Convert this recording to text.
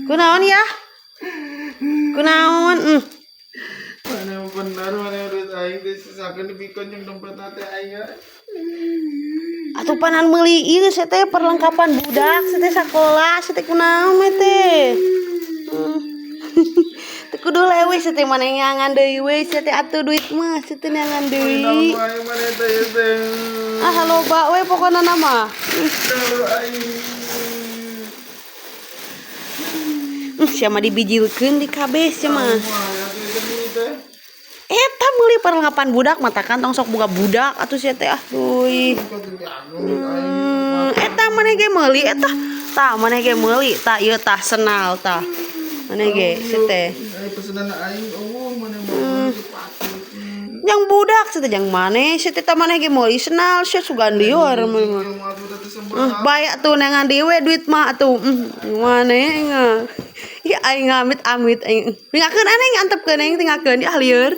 Kunaon ya? Kunaon? Mana bener mana duit aing teh sisakeun dibikeun jeung dompet teh aing. Atuh panan meuli ieu sia teh perlengkapan budak sia teh sakola sia teh kunaon mah teh. Teu kudu leweh sia teh maneh nyangan deui we sia teh atuh duit mah sia teh neangan deui. Aing mana teh ieu teh. Ah, loba we pokona mah. Aing. Sia mah dibijilkeun di kabeh sia mah. Eta meuli perlengkapan budak mata kantong sok boga budak atuh sia teh aduh. Eta maneh ge meuli eta. Tah maneh ge meuli tah ieu tah senal tah. Maneh ge sia teh. Aing pesenan aing eueuh maneh mah sepatu. Jang budak sia teh jang maneh sia teh tah maneh ge meuli senal sia sugan lieur maneh mah. Bae atuh neangan deui we duit mah atuh. Maneh nga. Ya aing amit-amit aing. Tinggalkeun aneh antepkeun aing tinggalkeun ah lieur.